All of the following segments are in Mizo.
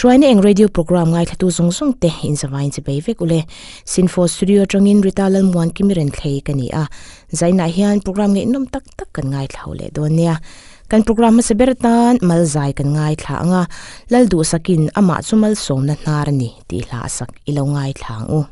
Hruaina eng radio program ngaithlatu zawng zawng te inzavain chi bei vek ule. Sinfo studio atangin Rita Lalmuan Kimiren thlei ka ni a. Zainah hian program ngaihnawm tak tak kan ngaithla ho leh dawn nia. Kan program hmasa ber atan mal zai kan ngaithla ang a, Lal duhsakin amah chu malsawmna hnar a ni tih hla a sak i lo ngaithla ang u.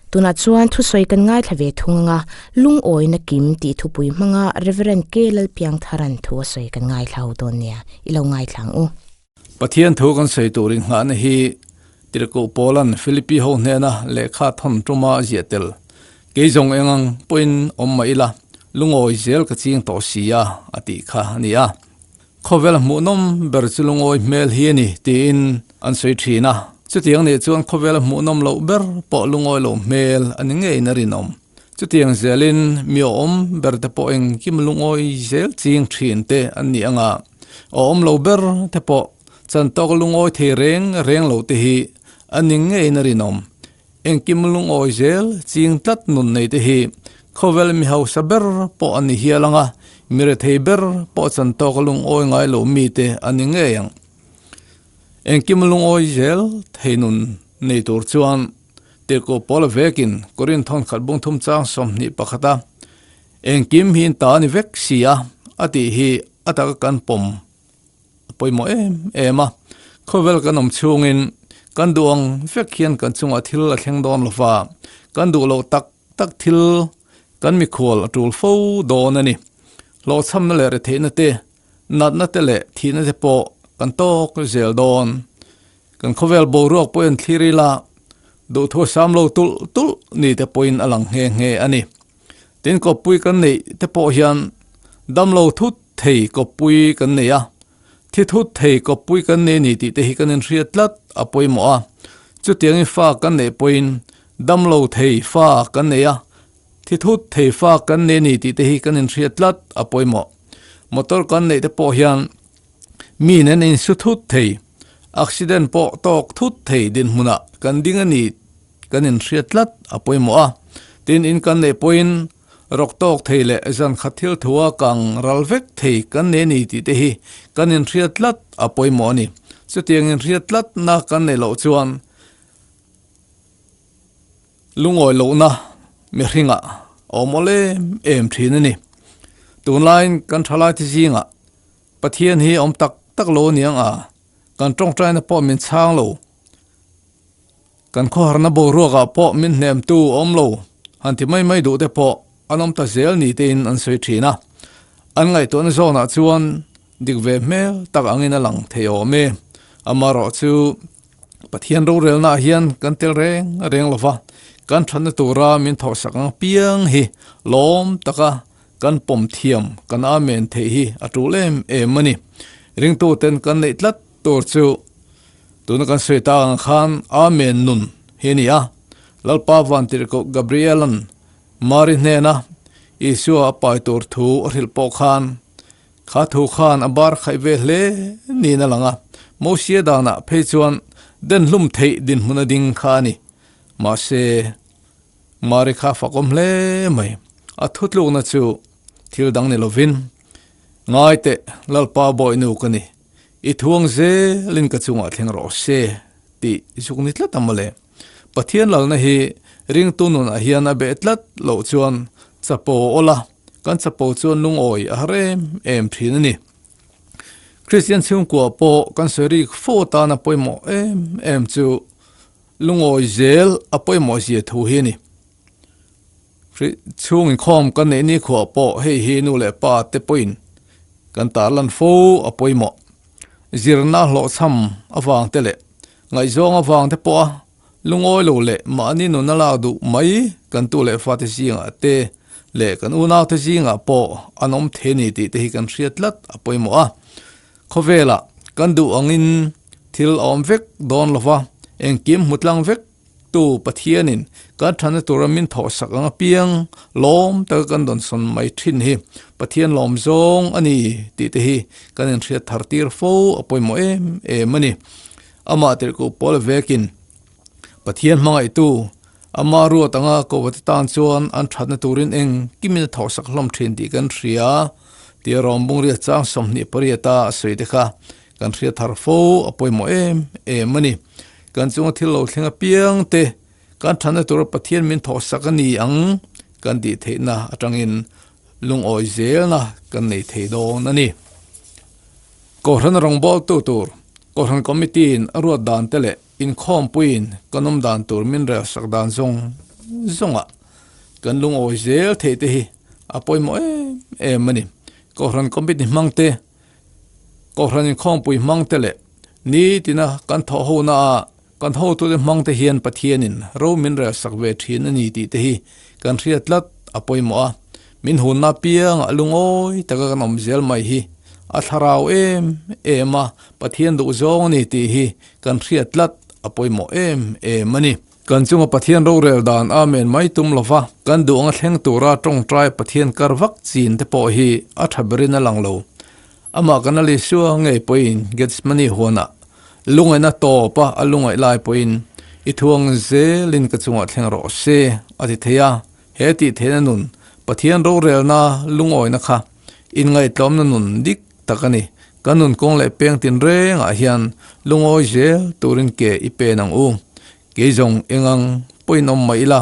Tunah chuan thusawi kan ngaithla ve thung anga lungawina kim tih thupui hmanga Rev. K. Lalpiangtharan thu a sawi kan ngaithla ho dawn nia, i lo ngaithla ang u. Pathian thu kan sawi tur inngahna hi Tirhkoh Paulan Philippi ho hnena lehkha thawn tuma a ziah tel. Kei zawng eng ang pawhin awm mah ila, lungawi zel ka ching tawh si a, a tih kha a ni a. Khawvel hmuhnawm ber chu lungawi hmel hi a ni tiin an sawi thin a. Chutiang nih chuan khawvel hmuhnawm loh ber pawh lungawi loh hmel a ni ngeiin a rinawm. Chutiang zelin mi awm ber te pawh engkim lungawi zel ching thin te an ni anga awm lo ber te pawh chantawk lungawi thei reng reng lo te hi a ni ngeiin a rinawm. Engkim lungawi zel ching tlat nun nei te hi khawvel mi hausa ber pawh a ni hial anga mi rethei ber pawh chantawk lungawi ngai lo mi te a ni ngei ang. Engkim lungawi zel thei nun nei tur chuan Tirhkoh Paula vekin Korinth thawn khat bung thum chang 21 a, Engkim hi in ta a ni vek si a, a tih hi a taka kan pawm a pawimawh em em a. Khawvel kan awm chhungin kan duh ang vek hian kan chungah thil a thleng dawn lo va, kan duh loh tak tak thil kan mikhual a tul fo dawn a ni. Hlawhchhamna leh retheihna te, natna te leh thihna te pawh kan tawk zel dawn. Kan khawvel boruak pawh en thlir ila, duhthu a sam lo tulh tulh ni te pawhin a lang nghe nghe a ni. Tin kawppui kan neih te pawh hian damlo thut thei kawppui kan nei a, thi thut thei kawppui kan nei ni tih te hi kan inhriat tlat a pawimawh a. Chutiangin fa kan neih pawhin damlo thei fa kan nei a, thi thut thei fa kan nei ni tih te hi kan inhriat tlat a pawimawh. Motor kan neih te pawh hian mi nen insu thut thei, accident pawh tawk thut thei dinhmunah kan ding a ni kan inhriat tlat a pawimawh a. Tin, in kan neih pawhin rawk tawk thei leh zan khat thil thua kang ral vek thei kan nei a ni tih te hi kan inhriat tlat a pawimawh a ni. Chutiang inhriat tlatna kan neih loh chuan Lungawi lohna mihringah a awm awl em em thin a ni. Tunlaiin kan thalaite zingah Pathian hi awm tak tak lo a ni ang a, kan tawngtaina pawh min chhang lo, kan khawharna boruakah pawh min hnemtu awm lo han ti mai mai duh te pawh an awm ta zel ni tein an sawi thin a. An ngaihtuahna zawnah chuan dik ve hmel tak angin a lang thei awm e. Amaherawhchu Pathian rorelnaah hian kan tel reng reng lo va, kan thatna tura min thawhsak ang apiang hi lawm taka kan pawm thiam, kan amen theih hi a tul em em a ni. Ringtuten kan neih tlat tur chu tuna kan sawi tak ang khan amen nun hi a ni a. Lalpa Vantirhkoh Gabriela'n Mari hnena Isua a pai tur thu a hrilh pawh khan Kha thu khan a bar khaih ve hle niin a lang a, Mosia danah phei chuan den hlum theih dinhmun a ding kha a ni. Mahse, Mari kha a fakawm hle mai. A thutlukna chu thil dang ni lovin, Ngai teh, Lalpa bawihnu ka ni, i thuang zelin ka chungah thleng rawh se, tih zuk ni tlat a mawle. Pathian lalna hi ringtu nunah hian a beh tlat loh chuan chapo awla kan chapo chuan lungawi a har em em thin a ni. Kristian chhungkua pawh kan sawi rik fo atana pawimawh em em chu lungawi zel a pawimawh zia thu hi a ni. Chhung inkhawm kan neih nikhua pawh hei hi nu leh pa te pawhin kan tarlan fo a pawimawh. Zirna hlawhchham avang te leh Ngaihzawng avang te pawha lungawi lo leh mahni nun a lak duh mai kan tu leh fate zingah te leh kan unaute zingah pawh an awm thei a ni tih te hi kan hriat tlat a pawimawh a. Khawvelah kan duh angin thil a awm vek dawn lova, engkim hmu tlang vek tu Pathianin kan thana tura min thawhsak ang apiang lawm taka kan dawnsawn mai thin hi Pathian lawm zawng a ni tih te hi kan inhriat thar tir fo a pawimawh em em a ni. Amah tirhkoh pawl vekin Pathian hmangaihtu ama ruat anga kohvate tan chuan an thatna turin eng kimin a thawhsak hlawm thin tih kan hria tia rawng bungriat chang 28 a sawi te kha kan hriat thar fo a pawimawh em em a ni. Kan chunga thil lo thleng apiang te kan thatna tura Pathian min thawhsak a ni ang kan tih theihna atangin lungawi zelna kan nei thei dawn a ni. Kohhran rawngbawltu tur Kohhran Committee in a ruat dan te leh inkhawmpuiin kan awm dan tur min relsak dan zawng zawngah kan lungawi zel theih te hi a pawimawh em em a ni. Kohhran Committee hmang te, Kohhran inkhawmpui hmang te leh nitina kan thawh hona a kan hotute hmang te hian Pathianin ro min relsak ve thin a ni tih te hi kan hriat tlat a pawimawh a. Min hunna piangah lungawi taka kan awm zel mai hi a thlarau em em a, Pathian duh zawng a ni tih hi kan hriat tlat a pawimawh em em a ni. Kan chunga Pathian rorel dan amen mai tum lova kan duh anga thleng tura tawngtai Pathian kar vak chin te pawh hi a tha berin a lang lo. Amah kan a Isua ngei pawhin Gethsemane huanah lungaihna tawpa a lungaih lai pawhin i thuang zelin ka chungah thleng rawh se a ti thei a. He tih theihna nun Pathian rorelna lungawina kha inngaihtlawmna nun dik tak a ni. Kan nun kawng leh peng tinrengah hian lungawi zel turin ke i pen ang u. Kei zawng engang pawhin awm mai ila,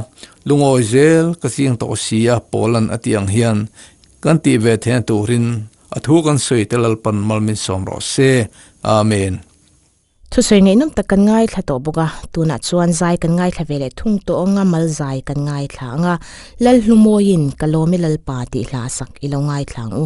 lungawi zel ka ching tawh si a Paulan a tih ang hian kan tih ve theihna turin. A thu kan sawi te Lalpan mal min sawm rawh se. Amen. Thusawi ngaihnawm tak kan ngaithla tawh bawk a, tunah chuan zai kan ngaithla ve leh thung tawh anga mal zai kan ngaithla ang a, Lalhlumawiin ka lawm i Lalpa tih hla sak i lo ngaithla ang u.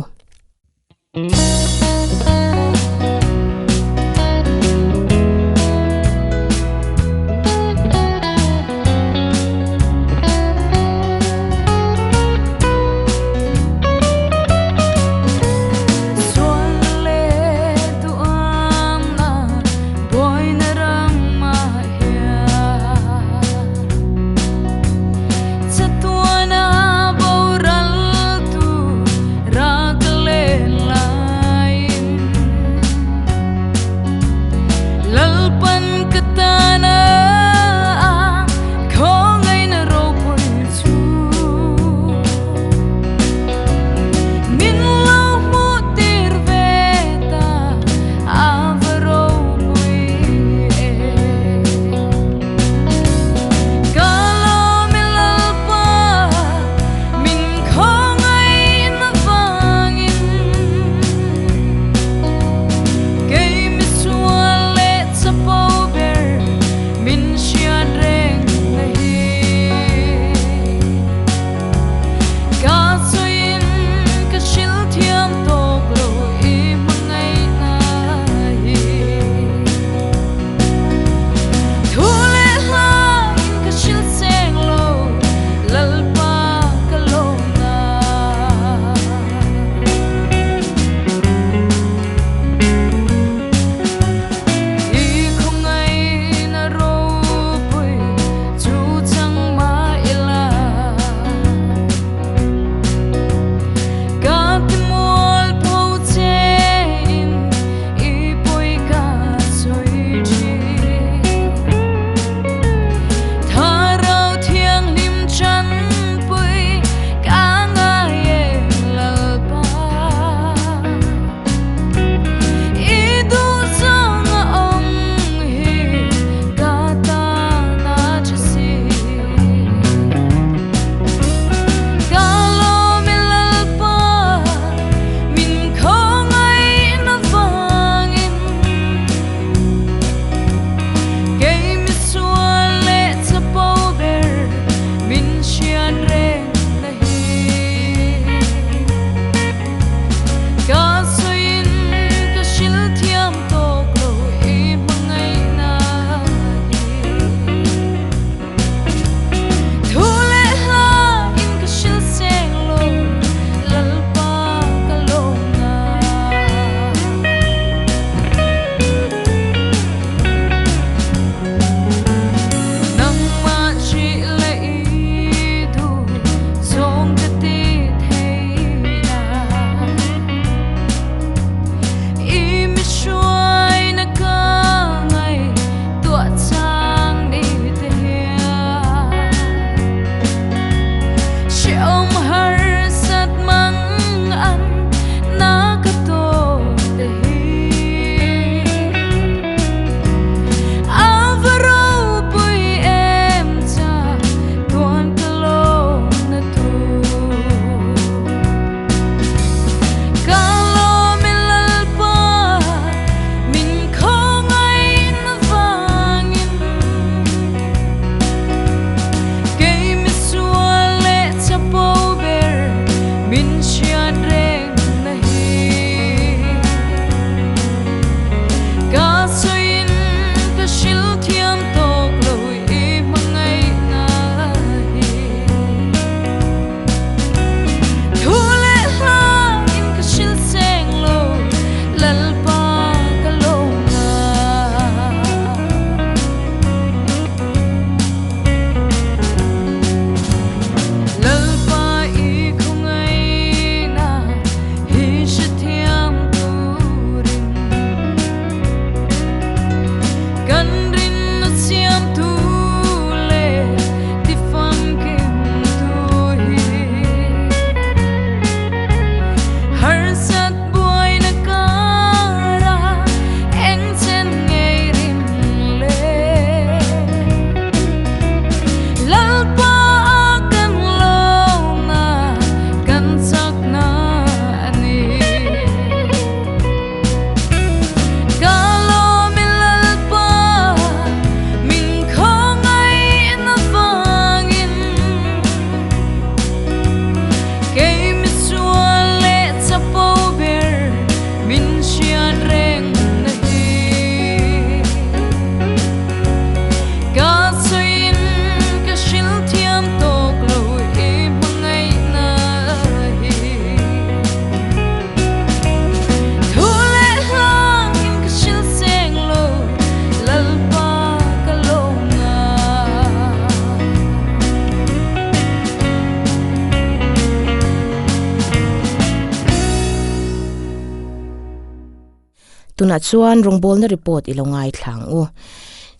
Tunah chuan rawngbawlna report i lo ngaithla ang u.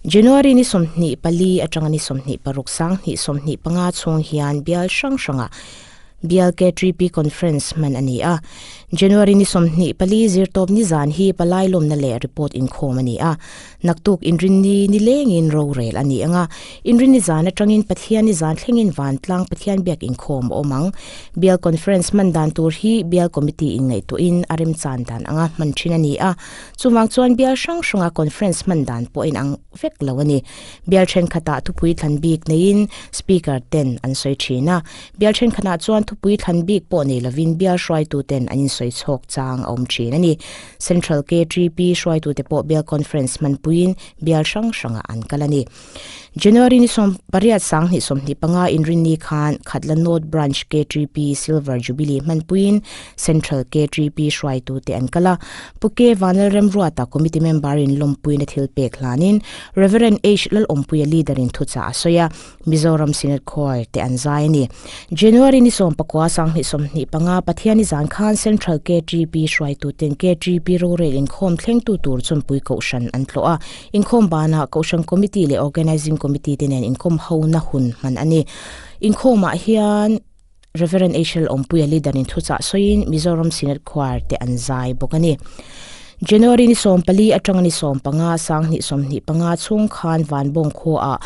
January ni 24 atanga ni 26 2025 chhung hian bial hrang hrangah Bial KTP Conference hman a ni a. January ni 24 zirtawp ni zan hi palai lawmna leh report inkhawm a ni a. Naktuk inrinni nilengin rorel a ni ang a. Inrinni zan atangin Pathian ni zan thlengin vantlang Pathian biak inkhawm a awm ang. Bial Conference hman dan tur hi Bial Committee in ngaihtuahin a remchan dan anga hman thin a ni a. Chuvang chuan bial hrang hranga conference hman dan pawh a inang vek lo a ni. Bial thenkhatah thupui thlan bik neiin Speaker ten an sawi thin a. Bial thenkhatah chuan thupui thlan bik pawh nei lovin bial hruaitu ten an insawi chhawk chang a awm thin a ni. Central KTP hruaitute pawh bial conference hmanpuiin bial hrang hrangah an kal a ni. January ni 18 2025 inrinni khan Khatla North Branch KTP Silver Jubilee hmanpuiin Central KTP hruaitute an kal a. Pu K Vanlalremruata committee member in lawmpuina thil pek hlanin Rev. H Lalawmpuia leader in thuchah a sawi a. Mizoram Synod Choir te an zai a ni. January ni 19 2025 Pathiani zan khan Central KTP hruaituten KTP rorel inkhawm thlengtu tur chawmpui kohhran an tlawh a. Inkhawm banah Kohhran Committee leh Organising Committee te nen inkhawm hona hun hman a ni. Inkhawmah hian Rev. H.L. Awmpuia leader in thuchah sawiin Mizoram Synod Choir te an zai bawk a ni. January ni 14 atanga ni 15 2025 chhung khan Vanbawng khuaah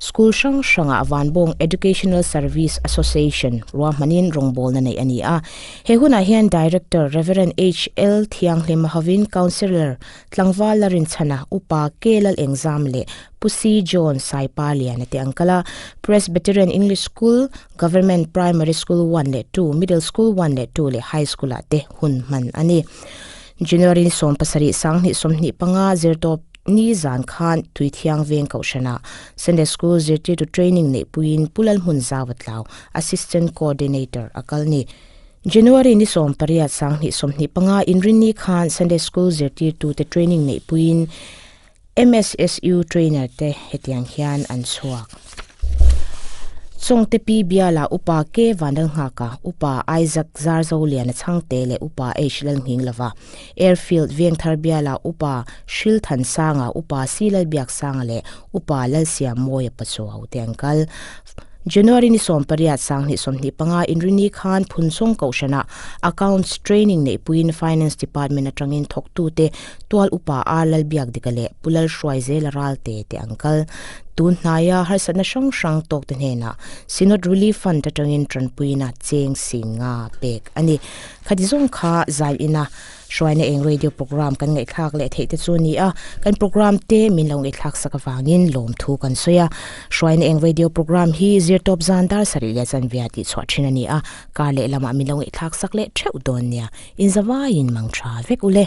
School hrang hrangah Vanbawng Educational Service Association ruahmanin rawngbawlna neih a ni a. He hunah hian Director Rev. HL Thianghlim hovin Councillor Tlangval Larinchhana, Upa K Lalengzam leh Pu C John Saipa Liana te an kal a. Presbyterian English School, Government Primary School 1 leh 2, Middle School 1 leh 2 leh High School-ah te hun hman a ni. January 17 2025 zirtawp Ni zan khan Tuithiang Veng Kohhranah Sunday School zirtirtu training neihpuiin Pu Lalhmun Zauvatlau, Assistant Coordinator a kal ni. January ni 18 2025 Inrinni khan Sunday School zirtirtute training neihpuiin MSSU trainer te hetiang hian an chhuak. Chawngte Pi Biala Upa K Vanlalnghaka, Upa Isaac Zarzoliana Chhangte leh Upa H Lalnghinglova, Airfield Vengthar biala Upa Hrilthansanga, Upa Si Lalbiaksanga leh Upa Lalsiammawia Pachuau te an kal. January ni 18 2025 Inrini khan Phunchawng Kohhranah Accounts Training neihpuiin Finance Department atangin thawktute Tual Upa R Lalbiakdika leh Pu Lalhruaizela Ralte te an kal. Tun hnaia harsatna hrang hrang tawkte hnenah Synod Relief Fund atangin tanpuina cheng sing nga pek a ni. Khati zawng kha zai ina hruaina eng radio program kan ngaihthlak leh theih te chu a ni a, kan program te min lo ngaihthlak sak avangin lawmthu kan sawi a. Hruaina eng radio program hi zirtawp zan dar sarih leh chanvia tih chhuah thin a ni a, kar leh lamah min lo ngaihthlak sak leh theuh dawn nia. Inzavaiin mang tha vek ule.